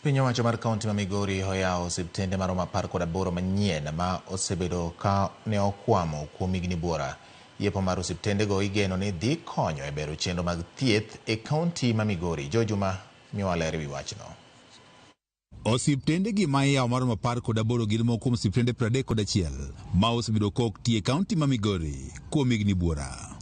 Piny owacho mar kaunti ma Migori oyawo osiptende maromo 18 manyien ma osebedo ka ne okwamo kuom higni buora. Yepo mar osiptendego igeno ni dhi konyo e bero chenro mag thieth e kaunti ma Migori. Joe Juma miyowa ler e wi wachno. Osiptende gi ma iyawo maromo 18 gin moko kuom osiptende 31 ma osebedo ka ok ti e kaunti ma Migori kuom higni buora.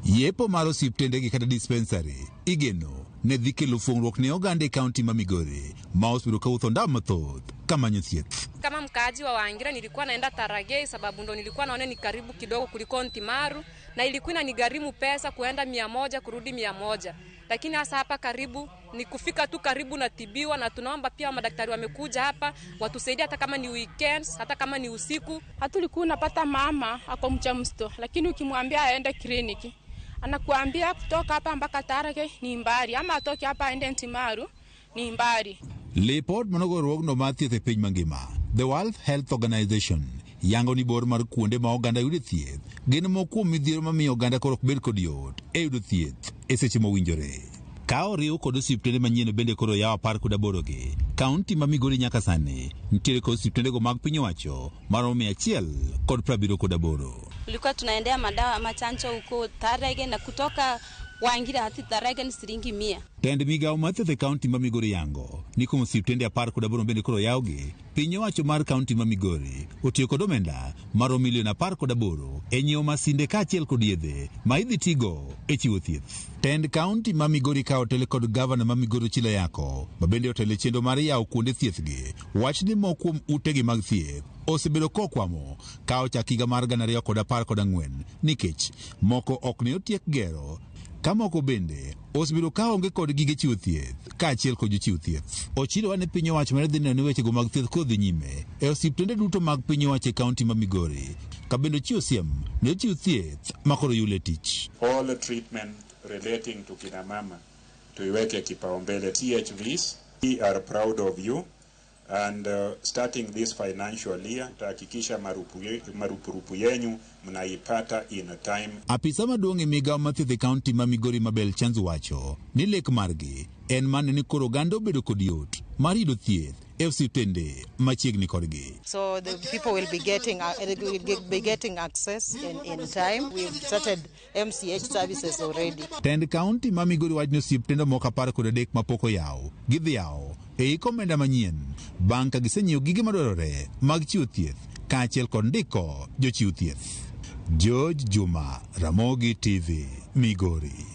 Yepo mar osiptende gi kata dispensary igeno ne dhi kelo fuong'ruok ne oganda e kaunti ma Migori ma osebedo ka wuotho ndama mathoth kamanyo thieth. Kama mkaaji wa Wangira nilikuwa naenda Taragei sababu ndo nilikuwa naona ni karibu kidogo kuliko Ntimaru, na ilikuwa inanigharimu pesa kuenda 100 kurudi 100, lakini hasa hapa karibu ni kufika tu karibu natibiwa, na tunaomba pia madaktari wamekuja hapa watusaidie, hata kama ni weekends, hata kama ni usiku. Hatulikuwa unapata mama ako mjamzito, lakini ukimwambia aende kliniki anakuambia kutoka hapa mpaka Tarage ni mbali, ama atoke hapa aende Ntimaru ni mbali. Lipot manogo riwruogno mar thieth e piny mangima, The World Health Organization, yango ni bor mar kuonde ma oganda yude thieth gin moko kuom midhiero mamiyo oganda koro ok bed kod yot e yudo thieth e seche mowinjore. Ka oriw kod osiptende manyien bende koro oyaw 18 gi, kaunti ma Migori nyaka sani nitiere kod osiptendego mag piny owacho maromo 178. Tulikuwa tunaendea madawa ama chanjo huko Tarege na kutoka Wangira hadi Tarege ni shilingi 100. Tend migawo mar thieth e kaunti ma Migori yango ni kuom osiptende 18 bende koro oyawgi, piny owacho mar kaunti ma Migori otiyo kod omenda maromo milion 18 e nyiewo masinde kaachiel kod yedhe ma idhi tigo e chiwo thieth. Tend kaunti ma Migori ka otele kod gavana ma Migori Ochilo Ayako ma bende otelo e chenro mar yawo kuonde thieth gi, wach ni moko kuom utegi mag thieth osebedo kokwamo ka ochak higa mar 2014 nikech moko ok ne otiek gero ka moko bende osebedo ka onge kod gige chiwo thieth kaachiel kod jochiw thieth. Ochilo ni piny owacho mere dhi neno ni wechego mag thieth kodhi nyime e osiptende duto mag piny owacho e kaunti ma Migori, ka bende ochiwo siem ne jochiw thieth ma koro yule tich. All treatment relating to kina mama tuiweke kipaumbele. CHVs, we are proud of you and starting this financial year tutahakikisha marupurupu yenyu mnaipata in time. Apisa maduong' e migawo mar thieth e kaunti ma Migori Mabel Chanzu wacho ni lek margi en mane ni koro oganda obedo kod yot mar yudo thieth e osiptende machiegni kodgi. So the people will be getting access in time. We've started MCH services already. Tend kaunti ma Migori wacho ni osiptende moko 13 mapok oyaw gidhi yawo e hik omenda manyien bang' ka gisenyiewo gige madwarore mag chiwo thieth kaachiel kod ndiko jochiw thieth. George Juma, Ramogi TV, Migori.